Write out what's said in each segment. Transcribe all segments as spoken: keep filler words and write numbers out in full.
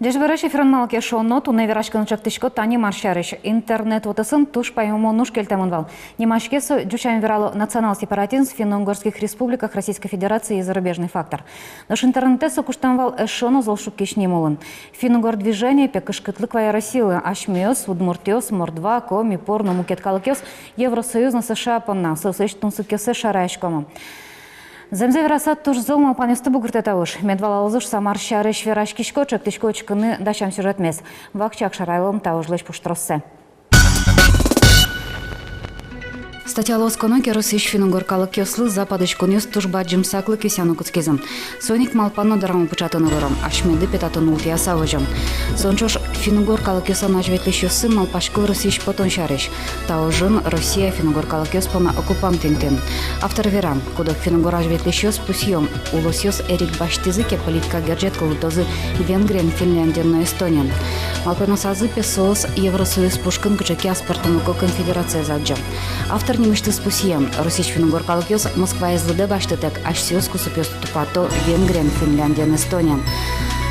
Ӟечбуресь! Эфирын «Малы ке шуоно». Туннэ вераськыны чектӥсько тани мар сярысь. Интернет вотэсын туж паймымон уж кельтэмын вал. Нимаське со, ӟуч сямен верало, «Национал-сепаратизм в финно-угорских республиках Российской Федерации и зарубежный фактор». Нош интернетэ со куштэм вал эшшо но зол шуккись ним улын. «Финн-угор движение» пе кышкытлык вае Россилы. Асьмеос, удмуртъёс, мордва, коми, пор но мукет калыкъёс Евросоюз но С Ш А понна, соослэсь тунсыкъёссэс шараяськомы. Зэмзэ вераса, туж зол малпанъёсты бугыртэ та уж. Мед валалозы шуыса, мар сярысь вераськисько, чектӥсько учкыны дасям сюжетмес. Вакчияк шарайлом та ужлэсь пуштроссэ. Статьялы осконо ке, Россиысь финн-угор калыкъёслы западысь кунъёс туж бадӟым саклык висъяны кутскизы. Соин ик малпан но дорамы пыӵатыны выро, асьмеды пе татын ултӥяса возё. Соин ӵош финн-угор калыкъёслэн азьветлӥсьёссы малпасько Россиысь потон сярысь. Та ужын Россия финн-угор калыкъёс понна оккупант интыын. Автор вера, куд-ог финн-угор азьветлӥсьёс пусъё, улосъёс эрик басьтӥзы ке, политика герӟет кылдытозы Венгриен, Финляндиен но Эстониен. Малпанъёсазы пе соос Евросоюз пушкын кыӵе ке аспӧртэмлыко конфедерациез адӟо. Автор нимысьтыз пусъе, Россиысь финн-угор калыкъёс Москваез лыдэ басьтытэк, асьсэос кусыпъёсты тупато Венгриен, Финляндиен, Эстониен.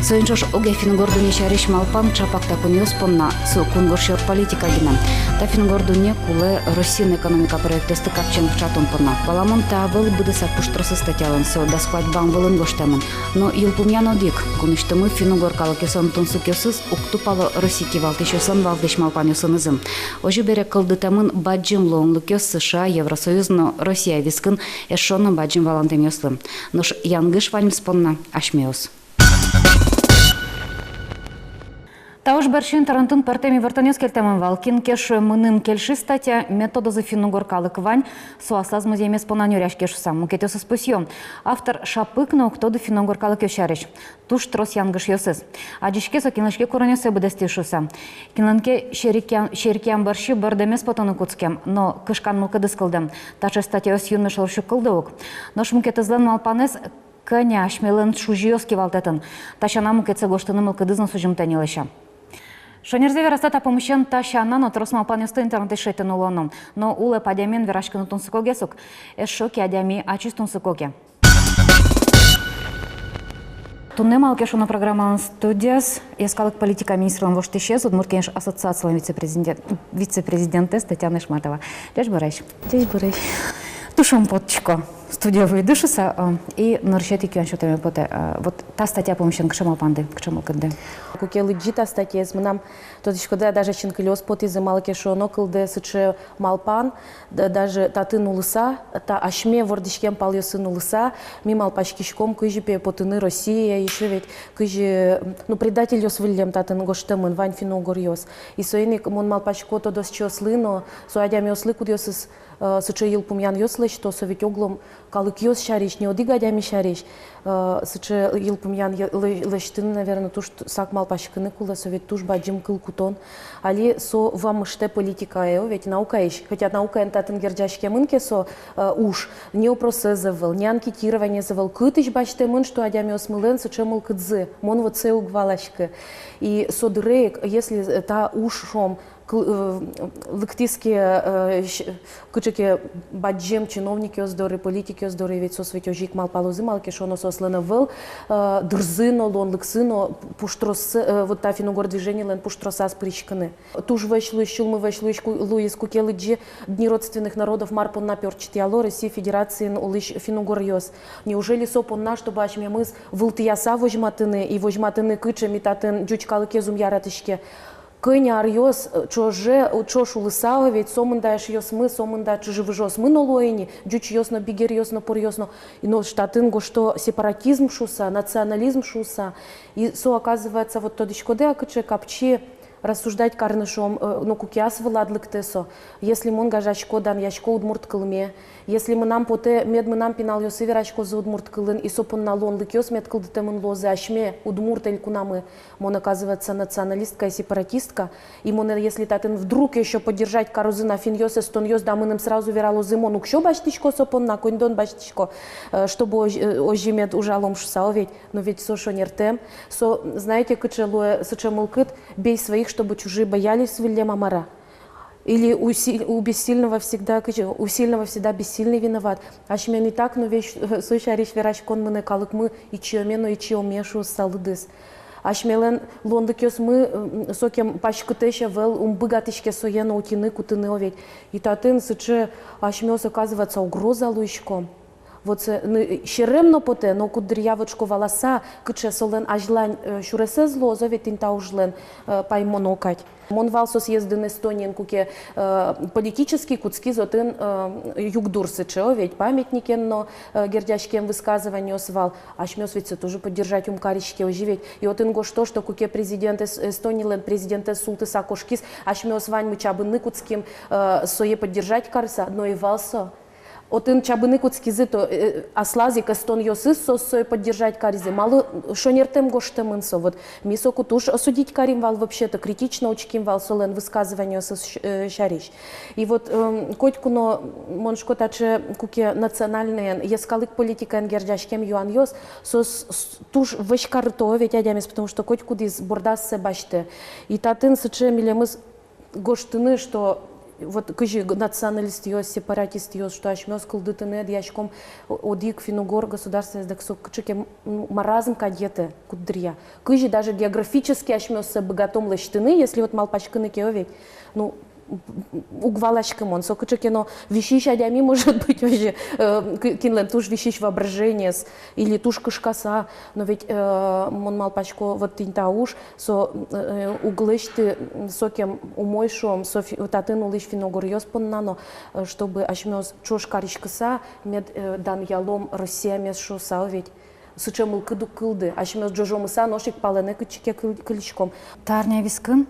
Соин ӵош огъя финн-угор дунне сярысь малпан ӵапак та кунъёс понна со кунгож сьӧр политика гинэ. Та финн-угор дунне кулэ Россиын экономика проектъёсты капчиен пыӵатон понна. Валамон, та ӧвӧл быдэсак пуштросыз статьялэн, со дас куать бам вылын гожтэмын. Но йылпумъян одӥг: кунысьтымы финн-угор калыкъёслэн тунсыкъёсыз уг тупало Россия кивалтӥсьёслэн валтӥсь малпанъёсынызы. Озьы бере, кылдытэмын бадӟым луонлыкъёс С Ш А, Евросоюз но Россия вискын эшшо но бадӟым валантэмъёслы. Нош янгыш ваньмыз понна асьмеос. Та уж бӧрсьы интернетын пӧртэм ивортонъёс кельтэмын вал. Кин ке шуэ, мыным кельшиз статья, мед тодозы, финн-угор калык вань, со аслаз музъемез понна нюръяське шуыса. Мукетъёсыз пусъё, автор шапык но уг тоды финн-угор калыкъёс сярысь. Туж трос янгышъёсыз. Адӟиське со, кинлэсь ке куронъёссэ быдэстӥз шуыса. Кинлэн ке серекъям, серекъям бӧрсьы бӧрдэмез потыны кутскем, но кышкан мылкыдыз кылдэм. Таӵе статьяос юнме шорысь уг кылды ук. Нош мукетызлэн малпанэз: кӧня асьмелэн шузиос кивалтэтын. Та сяна мукетсэ гожтыны мылкыдыз но сузьымтэ ни, лэся. Шонерзэ вераса, та пумысен та сяна но трос малпанъёсты интернетысь шедьтыны луоно. Но улэп адямиен вераськыны тунсыкогес ук. Эшшо ке адями ачиз тунсыко ке. Туннэ «Малы ке шуоно» программалэн студияз йӧскалык политика министрлэн воштӥсез, Удмурт Кенеш ассоциацилэн вице-президент-, вице-президентэз Татьяна Ишматова. Ӟечбуресь! Ӟечбуресь! Туж шумпотӥсько студие вуиды шуыса, э, и нырысетӥ кион сётэме потэ. Э, вот та статья пумысен кыӵе малпанды, кыӵе мылкыдды? Куке лыдӟи та статьяез, мынам, тодӥськоды-а, даже синкылиос потӥзы. Малы ке шуоно, кылдэ сыӵе малпан, да, даже татын улыса, та асьме вордӥськем палъёсын улыса, ми малпаськиськом, кызьы пе потыны Россия, ещё ведь кызьы, ну, предательёс выллем татын гожтэмын, вань финно-угоръёс. И соин ик мон малпасько, тодосчиослы но, со адямиослы, кудъёсыз, э, сыӵе йылпумъянъёс лэсьто, со ведь оглом калыкъёс сярысь, не одӥг адями сярысь, э, сыӵе йылпумъян е-, лэ-, лэсьтыны, наверно, туж т-, сак малпаськыны кулэ, со ведь туж бадӟым кыл кутон. Али со вамыштэ политикае, ведь наукаысь, хотя наукаен татын герӟаськемын ке со, э, уж, ни опросэз ӧвӧл, ни анкетированиез ӧвӧл, кытысь басьтэмын, что адямиосмылэн сыӵе мылкыдзы, мон вот сое уг валаськы. И со дыре ик, если, э, та уж, шуом, кыл-, э, лыктӥз ке, э, щ-, кыӵе ке бадӟым чиновникъёс доры, политикъёс доры, ведь соос ведь озьы ик малпалозы, малы ке шуоно соослэн ӧвӧл, э, дырзы но, луонлыксы но пуштрос-, э, вот та финно-угор движенилэн пуштросаз пыриськыны. Туж вӧсь луиз, сюлмы вӧсь луиз ку-, луиз, куке лыдӟи «Дни родственных народов» мар понна пе ортчытъяло Россия Федерациын улӥсь финно-угоръёс. Неужели со понна, чтобы асьмемыз вылтӥяса возьматыны и возьматыны, кыӵе ми татын ӟуч калыкез ум яратӥське? Кӧня аръёс, э, ӵоже, э, ӵош улыса, ведь сомында эшъёсмы, сомында чыжы-выжыосмы но луо ини, ӟучъёс но, бигеръёс но, поръёс но. И нош татын гожто сепаратизм шуыса, национализм шуыса. И со, оказывается, вот тодӥськоды-а, кыӵе капчи рассуждать карыны, шуом, э, но куке ас вылад лыктэ со. Если мон гажасько, данъясько удмурт кылме, если мынам потэ, мед мынам пиналъёсы вераськозы удмурт кылын, и со понна луонлыкъёс мед кылдытэмын луозы асьме удмурт элькунамы, мон, оказывается, националистка и сепаратистка. И монэ если татын вдруг ещё поддержать карозы на финнъёс, эстонъёс, да мыным сразу вералозы, мон уксё басьтӥсько со понна, коньдон басьтӥсько, э, чтобы озь-, э, озьы мед ужалом шуыса, о ведь. Но ведь со шонертэм. Со, знаете, кыӵе луэ сыӵе мылкыд: «Бей своих, чтобы чужие боялись» выллем-а, мар-а. Или у си-, у бессильного всегда, кыӵе, у сильного всегда бессильный виноват. Асьмелэн и так но весь, э, со сярысь вераськон мынэ: калыкмы ичиоме но ичиоме шуыса лыдыз. Асьмелэн луонлыкъёсмы, м, сокем паськытэсь ӧвӧл, ум быгатӥське сое но утьыны, кутыны, о ведь. И татын сыӵе асьмеос, оказывается, угроза луиськом. Вот сэ-, ны-, серем но потэ, но куддыръя вот шко валаса, кыӵе солэн азьлань, э, сюресэз луоз, о ведь, тӥни та ужлэн, э, паймоно кадь. Мон вал со съездын Эстониын, куке, э, политический кутскиз отын, э, югдур сыӵе, о ведь, памятникен но, э, герӟаськем высказываниос вал. Асьмеос ведь сое тоже поддержать ум кариське, озьы ведь. И отын гожто, что куке президент Эс-, Эстонилэн президентэз султыса кошкиз, асьмеос ваньмы чабыны кутским, э, сое поддержать карыса, но ӧй вал со. Отын чабыны кутскизы, то, э, аслаз ик эстонъёсыз со, сое поддержать каризы. Малы шонертэм гожтэмын со? Вот ми соку туж осудить карим вал вообще-то, критично учким вал солэн высказываниосыз с-, э, сярысь. И вот, эм, котьку но, мон шко, таӵе, куке национальноен, йӧскалык политикаен герӟаськем юанъёс, соос с-, туж вӧсь карыто ведь адямиез, потому что котькудӥз бордаз сое басьтэ. И татын сыӵе милемыз гожтыны, что вот кызьы г-, националистъёс, сепаратистъёс, что асьмеос кылдытыны ӧдъяськом о-, одӥг финн-угор государствоез, дак со кыӵе ке м-, маразм кадь йӧтэ куддыръя. Кызьы даже географически асьмеос сое быгатом лэсьтыны, если вот малпаськыны ке, о ведь. Ну, уг валаськы мон, со кыӵе ке но висись адями, может быть, озьы, э, к-, кинлэн туж висись воображениез, или туж кышкаса, но ведь, э, мон малпасько, вот тӥни та уж, со, э, уг лэсьты, м, сокем умой, шуом, со фи-, татын улӥсь финн-угоръёс понна но, э, чтобы асьмеос ӵош кариськыса, мед, э, данъялом Россиямес шуыса, о ведь. Сыӵе мылкыд уг кылды. Асьмеос ӝожомыса нош ик палэнэ кытчы ке кыл-, кылиськом. Та арня вискын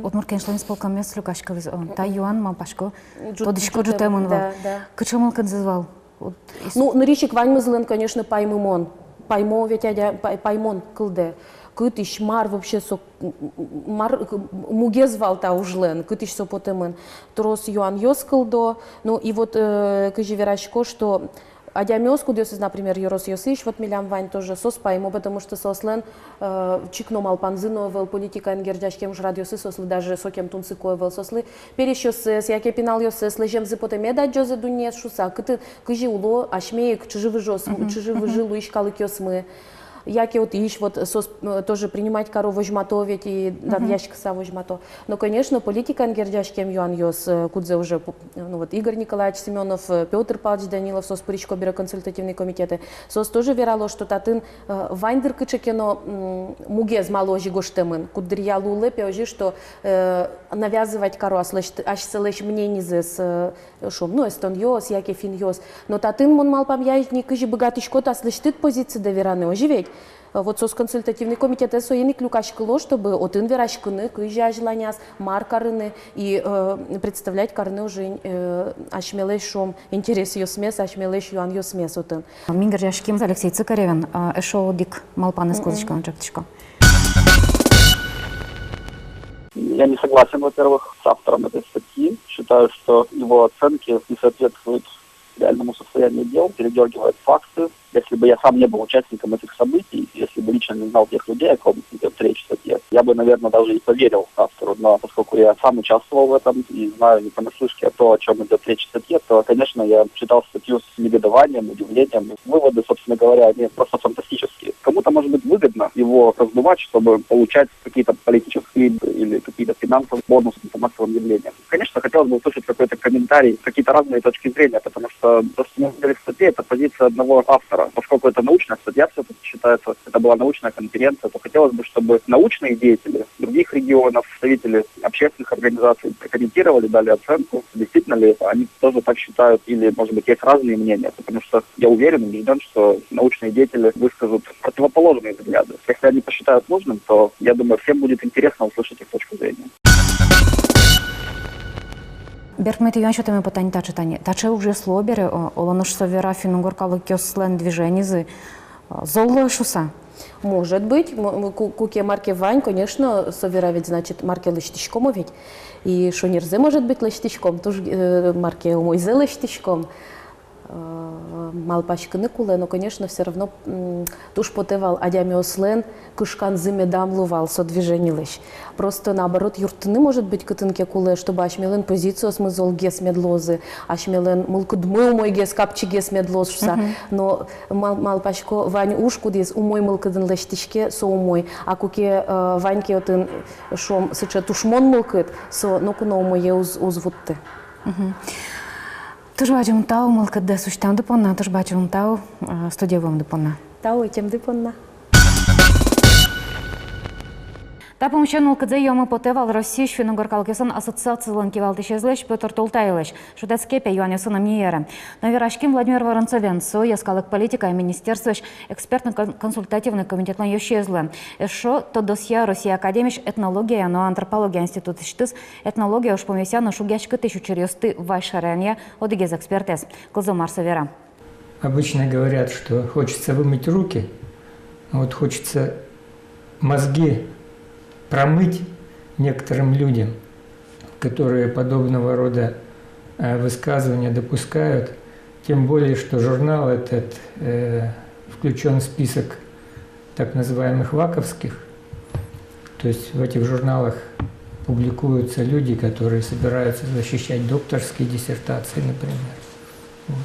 Удмурт Кенешлэн исполкомез люкаськылӥз. О, та юан, малпасько, тодӥсько, ӝутэмын вал. Да, да. Кыӵе мылкыдзы вал? Вот, ис- Ну, нырысь ик ваньмызлэн, конечно, паймымон. Паймо ведь адя-, пай-, паймон кылдэ. Кытысь, мар вообще со, м-, м-, мар, к-, мугез вал та ужлэн, кытысь со потэмын. Трос юанъёс кылдо. Ну, и вот, э, кызьы верасько, что адямиос, кудъёсыз, например, ёросъёсысь, вот милям вань тоже, соос паймо, потому что соослэн, э, чик но малпанзы но ӧвӧл, политикаен герӟаськем ужрадъёсыз соослы даже сокем тунсыко ӧвӧл, соослы пересьёссэс, яке пиналъёссэс лэземзы потэ, мед адӟозы дуннеез шуыса, кытын, кызьы уло асьме ик чыжы-выжыос, чыжы-выжы луись калыкъёсмы. Яке отысь, вот, соос, э, тоже принимать каро, возьмато ведь и данъяськыса возьмато. Но, конечно, политикаен герӟаськем юанъёс, э, кудзэ уже пу-, ну вот, Игорь Николаевич Семёнов, э, Пётр Павлович Данилов, соос пырисько бере консультативный комитетэ. Соос тоже верало, что татын, э, вань дыр кыӵе ке но, м, мугез, малы озьы гожтэмын. Куддыръя луылэ пе озьы, что, э, навязывать каро аслэсьт-, асьсэлэсь мненизэс, э, шуом, ну, эстонъёс яке финнъёс. Но татын, мон малпамъя, ини кызьы быгатӥськод аслэсьтыд позицидэ вераны, озьы ведь? Э, вот соос консультативный комитетэз соин ик люкаськыло, чтобы отын вераськыны, кызьы азьланяз, мар карыны и, э, представлять карыны уже, э, асьмелэсь, шуом, интересъёсмес, асьмелэсь юанъёсмес отын. Ми герӟаським Алексей Цыкаревен, э, эшшо одӥг малпанэз кылзӥсько но ӵектӥсько. Я не согласен, во-первых, с автором этой статьи. Считаю, что его оценки не соответствуют реальному состоянию дел, передёргивает факты. Если бы я сам не был участником этих событий, если бы лично не знал тех людей, о ком идёт речь в статье, я бы, наверное, даже и поверил автору. Но поскольку я сам участвовал в этом и знаю не понаслышке то, о чём идёт речь в статье, то, конечно, я читал статью с негодованием, удивлением. Выводы, собственно говоря, они просто фантастические. Кому-то, может быть, выгодно его раздувать, чтобы получать какие-то политические или какие-то финансовые бонусы по массовым явлениям. Конечно, хотелось бы услышать какой-то комментарий, какие-то разные точки зрения, потому что то, что мы видели в статье, это позиция одного автора. Поскольку это научная статья всё-таки считается, это была научная конференция, то хотелось бы, чтобы научные деятели других регионов, представители общественных организаций прокомментировали, дали оценку, действительно ли они тоже так считают, или, может быть, есть разные мнения, потому что я уверен, убеждён, что научные деятели выскажут противоположные взгляды. Если они посчитают нужным, то, я думаю, всем будет интересно услышать их точку зрения. Берпуметӥ юан сётэме потэ ини таӵе, тани. Таӵе ужъёс луо бере, о, оло нош со вера финн-угор калыкъёслэн движенизы, о, зол луэ шуыса. Может быть, м-, м-, ку-, куке мар ке вань, конечно, со вера ведь, значит, мар ке лэсьтӥськом ведь. И шонерзэ, может быть, лэсьтӥськом, туж, э, мар ке умойзэ лэсьтӥськом. Э, малпаськыны кулэ, но, конечно, всё равно, м, туж потэ вал адямиослэн кышканзы, медам луы вал со движенилэсь. Просто наоборот юрттыны, может быть, кытын ке кулэ, чтобы асьмелэн позициосмы золгес мед луозы, асьмелэн мылкыдмы умойгес, капчигес мед луоз шуса. Мгм. Но мал-, малпасько, вань уж, кудӥз умой мылкыдын лэсьтӥське, со умой. А куке, э, вань ке отын, шуом, сыӵе тушмон мылкыд, со ноку но умое уз, уз вутты. Мгм. Туж бадӟым тау мылкыддэс усьтэмды понна, туж бадӟым тау, э, студие вуэмды понна. Тау ӧтемды понна. Та пумысен мылкыдзэ юэммы потэ вал Россиысь финн-угор калыкъёслэн ассоциацизылэн кивалтӥсезлэсь Пётр Тултаевлэсь. Шутэтске пе, юанъёсын ӧм ни йыры. Но вераським Владимир Воронцовен, со йӧскалык политикая министерствоысь экспертно-кон-, консультативный комитетлэн ёзчиез луэ. Эшшо тодосъя Россия академиысь этнология но антропология институтысьтыз этнология ужпумъёсъя но шугъяськытӥсь учыръёсты вай шараянъя одӥгез экспертэз. Кылзом, мар со вера. Обычно говорят, что хочется вымыть руки, а вот хочется мозги промыть некоторым людям, которые подобного рода, э, высказывания допускают. Тем более, что журнал этот, э, включён в список так называемых ваковских. То есть в этих журналах публикуются люди, которые собираются защищать докторские диссертации, например. Вот.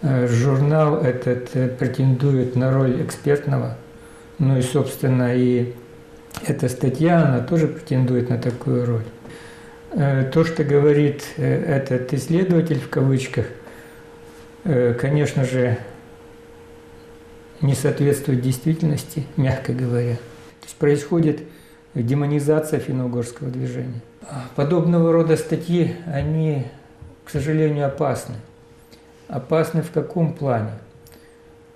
Э, журнал этот, э, претендует на роль экспертного. Ну и, собственно, и эта статья, она тоже претендует на такую роль. Э, то, что говорит, э, этот исследователь в кавычках, э, конечно же, не соответствует действительности, мягко говоря. То есть происходит демонизация финно-угорского движения. А подобного рода статьи, они, к сожалению, опасны. Опасны в каком плане?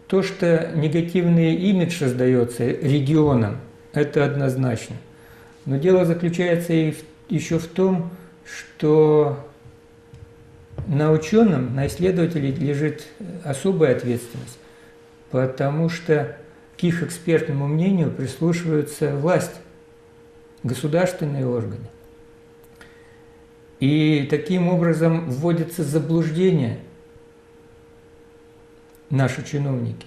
То, что негативный имидж создаётся регионам, это однозначно. Но дело заключается и в, ещё в том, что на учёном, на исследователе лежит особая ответственность, потому что к их экспертному мнению прислушивается власть, государственные органы. И таким образом вводятся в заблуждение наши чиновники,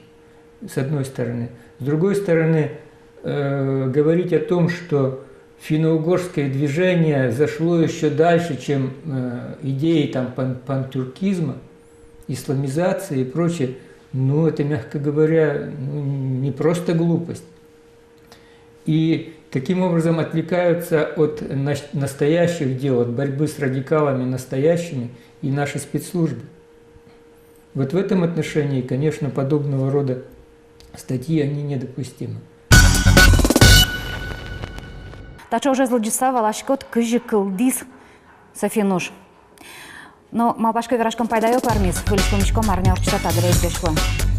с одной стороны. С другой стороны, э, говорить о том, что финно-угорское движение зашло ещё дальше, чем, э, идеи там пан-, пантюркизма, исламизации и прочее, ну, это, мягко говоря, ну, не просто глупость. И таким образом отвлекаются от нас-, настоящих дел, от борьбы с радикалами настоящими и наши спецслужбы. Вот в этом отношении, конечно, подобного рода статьи, они недопустимы. Таӵе ужез лыдӟыса валаськод, кызьы кылдӥз со финн уж. Но малпасько, вераськон пайдаё кармиз. Выльысь пумиськом арня ортчыса та дыре. Ӟеч луэ.